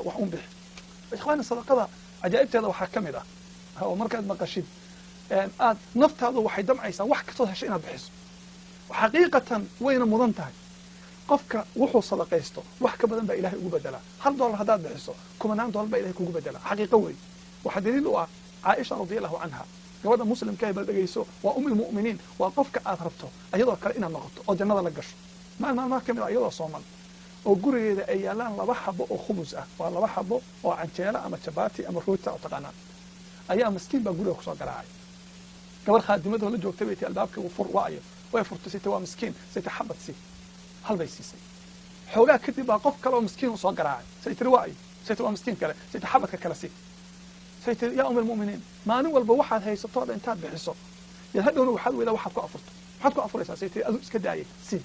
Wax un bixi, ikhwaani. Sadaqada cajaa'ibteeda waxaa ka mid ah oo markaad maqashid aad naftaadu waxay damcaysaa wax kastood hesho inaad bixiso. Xaqiiqatan wayna mudan tahay. Qofka wuxuu sadaqaysto wax ka badan baa Ilahay ugu bedelaa. $1 haddaad bixiso, kumanaan dollar baa Ilahay kugu bedelaa. Xaqiiqo wey. Waxaa daliil u ah Caaisha radi Allahu canha, gabadha muslimka ah. Bal dhegayso, waa um ilmu'miniin, waa qofka aad rabto iyadoo kale inaad noqoto oo jannada la gasho. Maalin maalmaha ka mid ah, iyadoo sooman oo gurigeeda ay yaalaan laba xabo oo khubus ah, waa laba xabo oo canjeelo ama jabaati ama roota oo taqaanaan, ayaa miskiin baa guriga kusoo garaacay. Gabar khaadimadoo la joogtay bay ti, "Albaabka fur, waayo?" Way furtay. Sita, "Waa miskiin." Sayta, "Xabad si." Hal bay siisay. Xoogaa kadib baa qof kale oo miskiin usoo garaacay. Say tiri, "Waayo?" Sayta, "Waa miskiin kale." Sayta, "Xabadka kale si." Say tiri, "Yaa um almu'miniin, maalin walba waxaad haysato o dhan intaad bixiso yaad hadhowna waxaad weydaa waxaad ku afurto. Maxaad ku afuraysaa?" Say tiri, "Aduu iska daayay, si."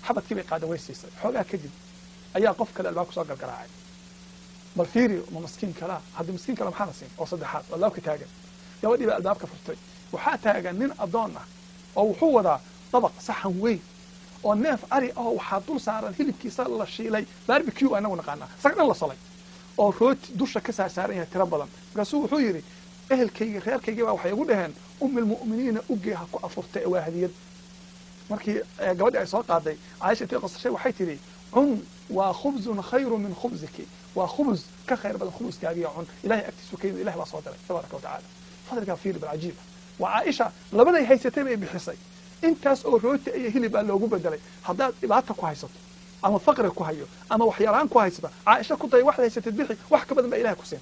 Xabadkii bay qaada, way siisay. Xoogaa kadib ayaa qof kale albaabka soo gargaraacay. Bal fiiri, ma miskiin kalaa? Hadda miskiin kale maxaa la siin oo saddexaad oo albaabka taagan? Gabadhii baa albaabka furtay. Waxaa taagan nin addoon ah oo wuxuu wadaa dabaq, saxan weyn oo neef ari ah oo waxaa dul saaran hilibkiisa la shiilay, barbecue anagu naqaanaa, isaga dhan la solay, oo rooti dusha ka saarsaaran yahay tiro badan. Markaasuu wuxuu yidhi, "Ehelkaygi, reerkaygii baa waxay igu dhaheen ummilmu'miniina ugee ha ku afurta, ee waa hadiyad." Markii gabadhii ay soo qaaday, Caaisha intay qosashay waxay tidhi, "Cun, waa khubzun khayru min khubziki, waa khubus ka khayr badan khubuskaagiyo cun. Ilahay agtiisu ka yimid, Ilahay baa soo diray tabaaraka wa tacala." Fadligaa fiiri bal, cajiiba. Waa Caaisha, labaday haysatay bay bixisay, intaas oo rooti iyo hilib baa loogu bedelay. Haddaad dhibaata ku haysato ama faqri ku hayo ama waxyalaan ku haysata, Caaisha ku day. Waxaad haysatid bixi, wax ka badan baa Ilahay ku siin.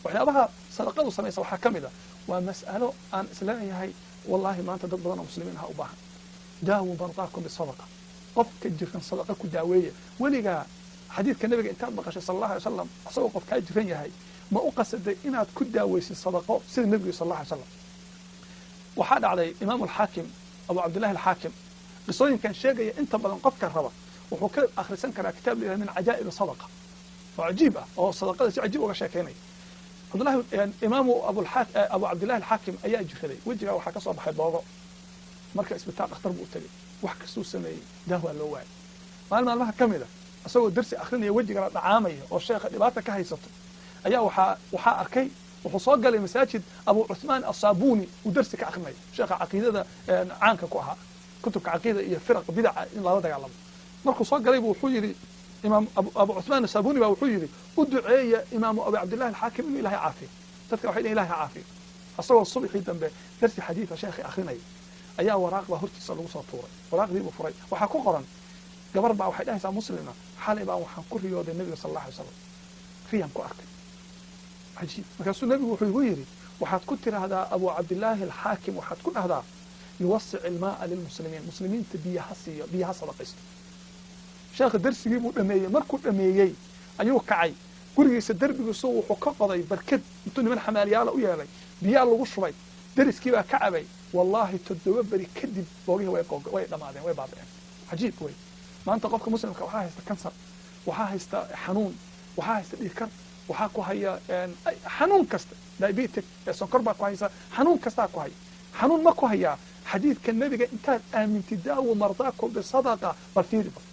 Waxyaabaha sadaqadu samaysa waxaa ka mid a, waa mas'alo aan isleeyahay wallahi maanta dad badan oo muslimiin ha u baahan: daawuu mardaakum bisadaqa. Qofka jiran sadaqa ku daaweeya. Weligaa xadiidka Nabiga intaad maqashay sala Allahu alay salam, asagoo qof kaa jiran yahay, ma u qasaday inaad ku daaweysid sadaqo sida Nebigu sal Allah alay slam? Waxaa dhacday Imaam Alxaakim, Abu Cabdillahi Alxaakim, qisooyinkan sheegaya inta badan qofka raba wuxuu ka akhrisan karaa kitaab la yihahdo Min Cajaa'ibi Sadaqa, oo cajiib ah oo sadaqada si cajiib uga sheekaynaya. Cabdullahi, Imaamu Abu Cabdillahi Alxaakim ayaa jiraday. Wejigaa waxaa ka soo baxay boogo. Marka isbitaal dhakhtar buu u tegey, wax kastuu sameeyey daahwaa loo waayay. Maalin maalmaha ka mid a, isagoo darsi akrinaya, wejigana dhacaamaya oo sheekha dhibaata ka haysato, ayaa waxaa arkay, wuxuu soo galay masaajid Abu Cuthmaan Asabuni uu darsi ka akrinayo, sheekha caqiidada caanka ku ahaa, kutubka caqiida iyo firaq bidaca in lala dagaalamo. Markuu soo galay bu wuxuu yidhi, Imaam Abu Cuthmaan Asabuni baa wuxuu yidhi, "U duceeya Imaamu Abu Cabdillahi Alxaakim inuu Ilahay caafiyo." Dadka waxay dhihin, "Ilahay ha caafiyo." Asagoo subaxii dambe darsi xadiida sheekhi akrinaya ayaa waraaq baa hortiisa lagu soo tuuray. Waraaqdii buu furay. Waxaa ku qoran, gabar baa waxay dhahaysaa muslima, "Xalay baan waxaan ku riyooday Nebiga sal Allah alay slam, riyaan ku arkay cajiib. Markaasuu Nebigu wuxuu igu yidhi, waxaad ku tiraahdaa Abu Cabdillaahi Alxaakim, waxaad ku dhahdaa yuwasic ilmaaa lilmuslimiin, muslimiinta biyaha siiyo, biyaha sadaqaysto." Sheekha darsigii buu dhameeyey. Markuu dhameeyey ayuu kacay. Gurigiisa derbigiisu wuxuu ka qoday barkad intuu niman xamaaliyaala u yeelay, biyaa lagu shubay, deriskii baa ka cabay. Wallahi, 7 beri kadib boogihii way dhamaadeen, way baaba'een. Cajiib wey. Maanta qofka muslimka waxaa haysta kansar, waxaa haysta xanuun, waxaa haysta dhiigkar, waxaa ku haya xanuun kasta, diabetic, sonkor baa ku haysa, xanuun kastaa ku haya. Xanuun ma ku hayaa? Xadiidka Nebiga intaad aamintid, daawu mardaakum bisadaqa, bal fiiri, bal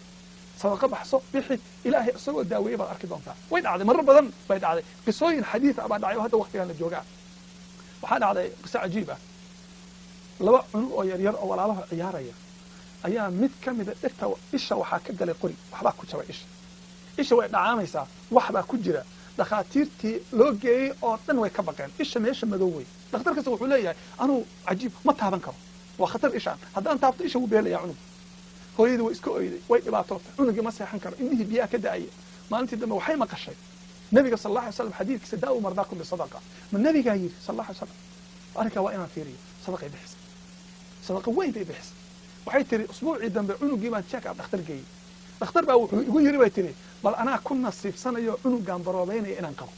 sadaqa baxso, bixi, Ilaahay isagoo daaweeye baad arki doontaa. Way dhacday, marar badan bay dhacday. Qisooyin xadiid ah baa dhacay oo hadda waqtigan la joogaa. Waxaa dhacday qiso cajiib ah. Laba cunug oo yaryar oo walaalaha ciyaaraya ayaa mid ka mida dhegta, isha waxaa ka galay qori, waxbaa ku jabay isha. Isha way dhacaamaysaa, wax baa ku jira. Dhakhaatiirtii loo geeyey oo dhan way ka baqeen. Isha meesha madow wey. Dhakhtar kasta wuxuu leeyahay, "Anuu cajiib ma taaban karo, waa khatar ishaan, haddaan taabto isha wuu beelaya cunug." Hooyadii way iska oyday, way dhibaatootay, cunugii ma seexan karo, indhihii biyaha ka da'aya. Maalintii dambe waxay maqashay Nabiga sal Allah alay slam xadiidkiisa, daawu mardaakum bisadaqa. Ma Nabigaa yidhi sal Allah alay slam? Arrinkaa waa inaan fiiriyo. Sadaqay bixisay, sadaqa weyn bay bixisay. Waxay tiri, "Usbuucii dambe cunugii baan check up dhakhtar geeyey. Dhakhtar baa wuxuu igu yiri," bay tiri, "bal anaa ku nasiibsanayo cunugaan baroobeynaya inaan qabo."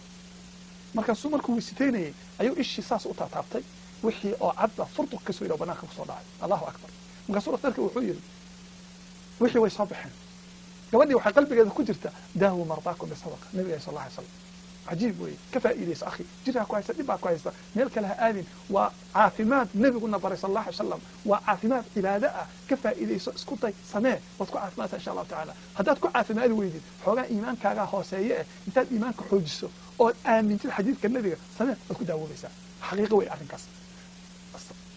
Markaasuu markuu wisitaynayay ayuu ishii saas u taataabtay, wixii oo cadba furtuq ka soo yidhi oo banaanka kusoo dhacay. Allahu akbar. Markaasuu dhakhtarka wuxuu yidhi, "Wixii way soo baxeen." Gabadhii waxay qalbigeeda ku jirta, daawu mardaakum bisadaqa, Nabiga sal alla alay slam. Cajiib weeye, ka faa'iidayso akhi. Jirkaa ku haysta, dhib baa ku haysta, meel kale ha aadin. Waa caafimaad nebiguna baray sal allah alay slam, waa caafimaad cibaado ah. Ka faa'iidayso, isku day, samee, waad ku caafimaadsaa insha allahu tacaala. Haddaad ku caafimaadi weydid, xoogaa iimaankaagaa hooseeye eh, intaad iimaanka xoojiso ood aamintid xadiidka nebiga, samee, waad ku daawoobaysaa. Xaqiiqo wey arrinkaas.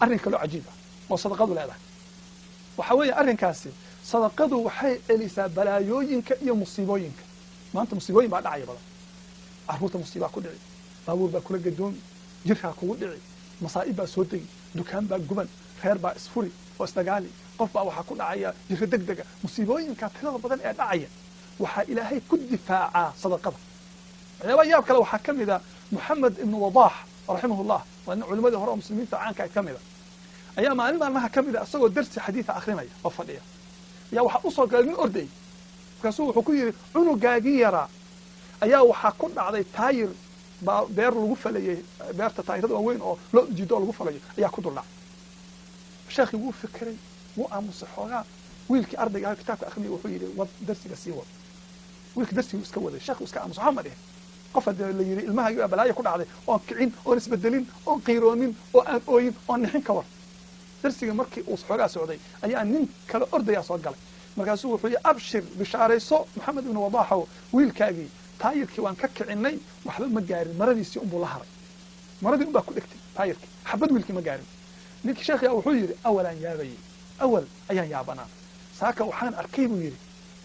Arrin kaloo cajiib ah oo sadaqadu leedahay waxaa weeye arrinkaasi, sadaqadu waxay celisaa balaayooyinka iyo musiibooyinka. Maanta musiibooyin baa dhacaya badan. Carruurta musiibaa ku dhici, baabuur baa kula gadoomi, jirkaa kugu dhici, masaa'ib baa soo degi, dukaan baa guban, reer baa isfuri oo isdagaali, qof baa waxaa ku dhacaya jiro deg dega. Musiibooyinka tirada badan ee dhacaya waxaa ilaahay ku difaacaa sadaqada. Waxyaabaha yaab kale waxaa ka mid a Moxamed ibnu Wadaax raximahullah, waa nin culimadii hore oo muslimiinta caanka ka mid a, ayaa maalin maalmaha ka mid a isagoo darsi xadiida akrinaya oo fadhiya ayaa waxaa usoo galay nin orday. Markaasuu wuxuu ku yidhi, cunugaagii yaraa ayaa waxaa ku dhacday taayir baa beer lagu falayey, beerta taayirada waaweyn oo loo ujiido oo lagu falayo ayaa ku dul dhacay. Sheekhii wuu fikiray, wuu aamusay xoogaa. Wiilkii ardayga ahaa kitaabka akrinaya wuxuu yidhi, wad darsiga, sii wad. Wiilkii darsiguu iska waday, sheekhu iska aamusay, waxba ma dhihin. Qof haddii la yidhi ilmahaagii baa balaayo ku dhacday, oon kicin, oon isbedelin, oon qiiroonin, oo aan ooyin, oon nixin, ka war? Darsiga markii uu xoogaa socday ayaa nin kale ordayaa soo galay. Markaasuu wuxuu yidhi, abshir, bishaarayso Maxamed ibnu Wadaaxow, wiilkaagii taayirkii waan ka kicinay, waxba ma gaarin, maradiisii unbuu la haray, maradii unbaa ku dhegtay taayirkii, xabad wiilkii ma gaarin. Ninkii sheekhiyaa wuxuu yidhi, awalaan yaabayey, awal ayaan yaabanaa, saaka waxaan arkay buu yidhi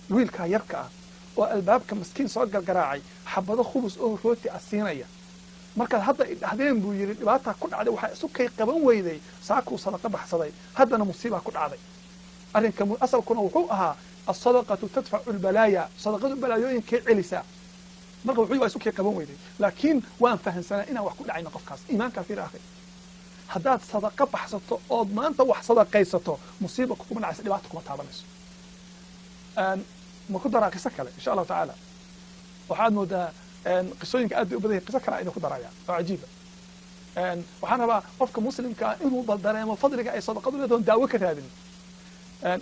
wiilkaa yarka ah oo albaabka maskiin soo gargaraacay xabado khubus oo rooti ah siinaya. Markaad hadda i dhahdeen buu yidhi dhibaataa ku dhacday, waxaa isu kay qaban weyday saakuu sadaqa baxsaday, haddana musiibaa ku dhacday. Arrinka asalkuna wuxuu ahaa alsadaqatu tadfacu lbalaaya, sadaqadu balaayooyinkay celisaa. Marka wuxuu waa isu kay qaban weyday, laakiin waan fahamsanaa inaan wax ku dhacayno qofkaas. Iimaankaa fiir akhi, haddaad sadaqa baxsato ood maanta wax sadaqaysato, musiiba kuguma dhacaysa, dhibaata kuma taabanayso. Ma ku daraa qiso kale insha allahu tacaala? Waxaad moodaa qisooyinka aad bay u badan yahin. Qiso kale idinku daraya oo cajiiba. Waxaan rabaa qofka muslimka ah inuu bal dareemo fadliga ay sadaqadu leedahay oon daawo ka raadin.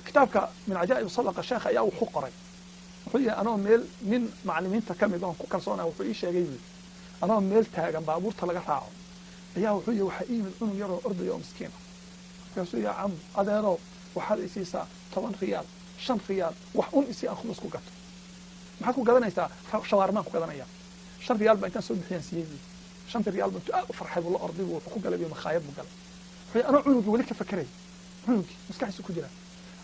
Kitaabka min cajaa'ib sadaqa sheekha ayaa wuxuu qoray, wuxuu yihi, anoo meel nin macalimiinta ka mid oon ku kalsoonaya wuxuu ii sheegay buu yidhi, anoo meel taagan baabuurta laga raaco ayaa wuxuu yihi waxaa ii yimid cunug yaroo ordaya oo miskiin ah. Markaasuu yaa cam, adeerow, waxaad isiisaa 10 riyaal, 5 riyaal, wax un isii aan khubus ku gato. Maxaad ku gadanaysaa? Shawaarmaan ku gadanaya. 5 riyaal baa intaan soo bixiyaan siiyey buu. Shantii riyaal baa intuu aad u farxay buu la orday buu wuxuu ku galay buu makhaayad buu galay. Wuxuu yihi anoo cunugii weli ka fakeraya, cunugii maskaxdiisu ku jira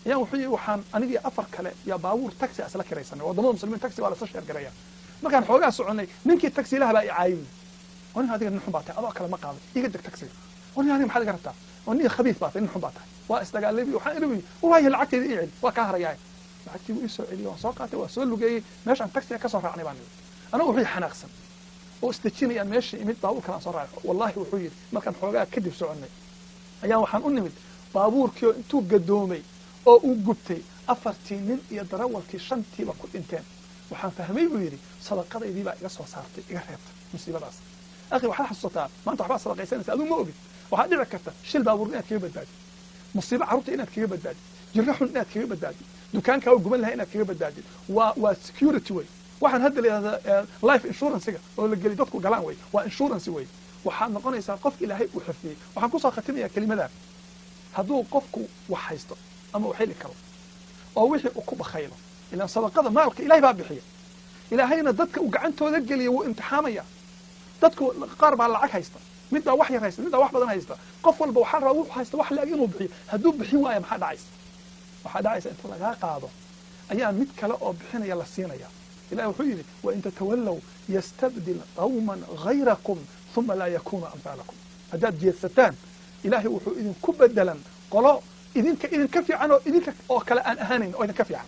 ayaa wuxuu yihi waxaan anigii afar kale yaa baabuur taxi isla kiraysanay. Waddamada muslimiin taxi baa lasla share gareeya. Markaan xoogaa soconay, ninkii taxiilaha baa i caayay. Oo nin adiga nin xun baa tahay, adoo kale ma qaaday, iga deg taxiga. Oo nin adiga maxaad iga rabtaa? Oo nin khabiis baa tahay, nin xun baa tahay. Waa isdagaalay. Waxaan iri waayo lacagteeda ii celi, waa kaa harayaa. Lacagtii buu ii soo celiyey, waan soo qaatay, waan soo lugeeyey. Meeshaan taxiga ka soo raacnay baan nimi. Anagu wuxuu xanaaqsan oo isdejinayaan meesha imid, baabuur kalaan soo raacay. Wallahi wuxuu yidhi markaan xoogaa kadib soconnay ayaa waxaan u nimid baabuurkii oo intuu gadoomay oo uu gubtay, afartii nin iyo darawalkii shantiiba ku dhinteen. Waxaan fahmay buu yidhi sadaqadaydii baa iga soo saartay, iga reebtay musiibadaas. Akhi, waxaad xasuusataa maanta waxbaad sadaqaysanaysa, aduu ma ogid. Waxaad dhici karta shil baabuur inaad kaga badbaadid, musiibo carruurta inaad kaga badbaadid, jirro xun inaad kaga badbaadid, dukaankaa u guban lahaa inaad kaga badbaadid. Waa security wey. Waxaan hadda la yidhahdaa life insurancega oo la geli dadku galaan wey, waa insurance wey. Waxaad noqonaysaa qof ilaahay uu xifdiyey. Waxaan kusoo khatimaya kelimadan: hadduu qofku wax haysto ama uu xili karo oo wixii uu ku bakhaylo, ilaan sadaqada maalka ilahay baa bixiya, ilaahayna dadka uu gacantooda geliya wuu imtixaamaya. Dadku qaar baa lacag haysta, mid baa wax yar haysta, mid baa wax badan haysta. Qof walba waxaa rabaa wuxuu haysta wax la-eg inuu bixiyo. Hadduu bixin waayo, maxaa dhacaysa? Waxaa dhacaysa inta lagaa qaado ayaa mid kale oo bixinaya la siinaya. Ilahi wuxuu yidhi, wain tatawallow yastabdil qawman gayrakum uma laa yakunu amhaalakum. Haddaad jeedsataan, ilaahay wuxuu idinku bedelan qolo idinka idinka fiican oo idinka oo kale aan ahaanayn oo idinka fiican.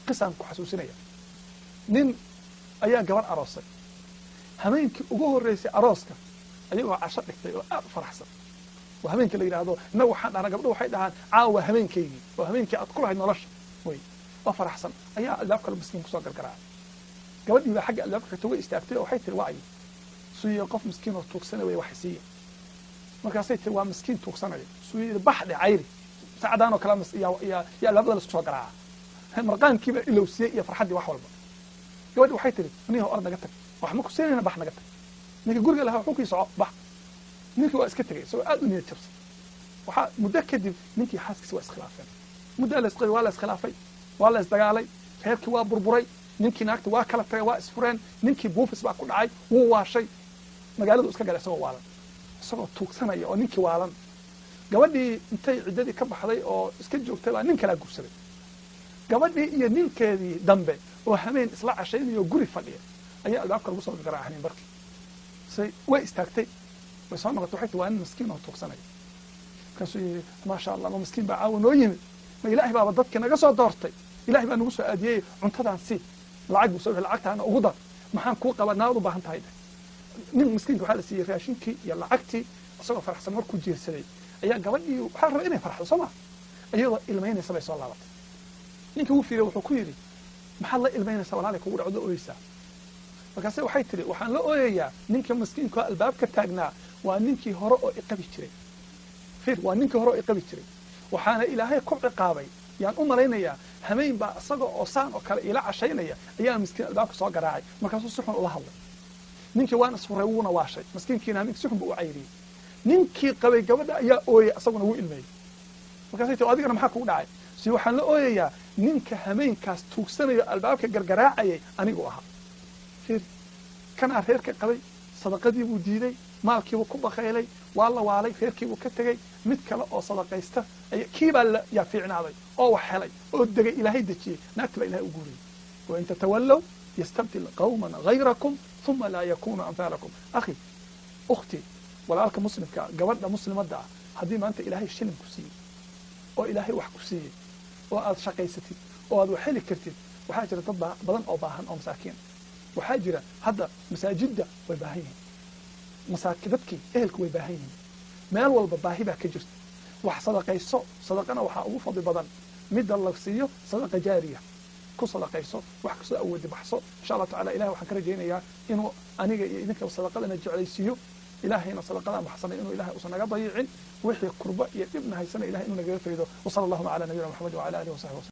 Qisaan ku xasuusinaya. Nin ayaa gabar aroosay. Habeenkii ugu horreysay arooska ayagoo casho dhigtay oo aad u faraxsan, waa habeenkii la yidhaahdo, innagu waxaan dhahnaa, gabdho waxay dhahaan, caawa habeenkaygii, waa habeenkii aad ku lahayd nolosha wey, oo faraxsan ayaa albaab kale miskiin kusoo gargaraacay. Gabadhii baa xagga albaabka xigta way istaagtay oo waxay tiri, waa ayo? Suu qof miskiin oo tuugsana wey, wax siiya. Markaasay tiri, waa miskiin tuugsanaya. Suu yidhi, bax dhe, cayri saacadaan oo kale yaa albaabada la isku soo garaaca? Marqaankiiba ilowsiiyey iyo farxaddii wax walba. Gabadhi waxay tiri, niho, orod naga tag. Wax ma ku siinayna, bax, naga tag. Ninkii guriga lahaa wuxuu kii soco, bax. Ninkii waa iska tegay isagoo aad u niyad jabsan. Waxaa muddo kadib ninkii xaaskiisa waa iskhilaafeen. Muddo waa la iskhilaafay, waa la isdagaalay, reerkii waa burburay, ninkii naagti waa kala tagay, waa isfureen. Ninkii buufis baa ku dhacay, wuu waashay, magaaladu iska galay isagoo waalan, isagoo tuugsanaya oo ninkii waalan. Gabadhii intay ciddadii ka baxday oo iska joogtay baa nin kalaa guursaday. Gabadhii iyo ninkeedii dambe oo hameen isla cashaynayo guri fadhiya ayaa albaabka lagu soo garaaca hameen barkii. Say way istaagtay, way soo noqotay, waxay tii, waa nin miskiin oo tuugsanaya. Markaasuu yidhi, maasha Allah, ma miskiin baa caawa noo yimid? Ma Ilaahay baaba dadkii naga soo doortay, Ilahay baa nagu soo aadiyey. Cuntadaan sii. Lacag buu soo bixi, lacagtaana ugu dar. Maxaan kuu qaba naad u baahan tahay? Dheh. Nin miskiinka waxaa la siiyey raashinkii iyo lacagtii. Isagoo faraxsan markuu jiirsaday ayaa gabadhii, waxaa la rabay inay farxdo, soo ma? Iyadoo ilmaynaysa bay soo laabatay. Ninkii wuu fiiriyey, wuxuu ku yidhi, maxaad la ilmaynaysaa, walaalay kugu dhacdo ooyeysaa? Markaase waxay tidhi, waxaan la ooyayaa ninka miskiinka albaabka taagnaa waa ninkii hore oo iqabi jiray. Fiir, waa ninkii hore oo iqabi jiray, waxaana Ilaahay ku ciqaabay yaan u malaynayaa. Hameyn baa isaga oo saan oo kale ila cashaynaya ayaa miskiin albaabka soo garaacay, markaasuu si xun ula hadlay ninkii. Waan isfuray, wuuna waashay miskiinkiina, hameenkii si xun buu u cayriyey. Ninkii qabay gabadha ayaa ooyay, isaguna wuu ilmeeyey. Markaasay tii, adigana maxaa kugu dhacay? Si waxaan la ooyayaa ninka hameenkaas tuugsanayo albaabka gargaraacayay anigu ahaa. Fiir, kanaa reerka qabay, sadaqadii buu diiday, maalkiibuu ku bakaylay, waa la waalay, reerkiibuu ka tegey. Mid kale oo sadaqaysta kiibaa yaa fiicnaaday oo wax helay oo degay, Ilaahay dejiyey, naagti baa Ilahay u guuriyey. Wain tatawallow yastabdil qawman gayrakum uma laa yakunu amhaalakum. Akhi, ukhti, walaalka muslimka, gabadha muslimadda ah, haddii maanta Ilaahay shilin ku siiyey oo Ilaahay wax ku siiyey oo aad shaqaysatid oo aad wax heli kartid, waxaa jira dad badan oo baahan oo masaakiin. Waxaa jira hadda masaajidda way baahan yihiin, masaaki dadkii ehelku way baahan yihiin, meel walba baahi baa ka jirta. Wax sadaqayso. Sadaqana waxaa ugu fadli badan midda la siiyo sadaqa jaariya. Ku sadaqayso wax kastoo awoodi, baxso. Insha Allah tacala Ilahay waxaan ka rajaynayaa inuu aniga iyo idinka sadaqadana jeclaysiiyo. Ilahayna sadaqadaan baxsanay inuu Ilahay uusan naga dayicin, wixii kurba iyo dhibna haysana Ilahay inuu nagaga faydo. Wasala allahuma cala nabiyina Maxamed wacala alihi wasaxbi wasallam.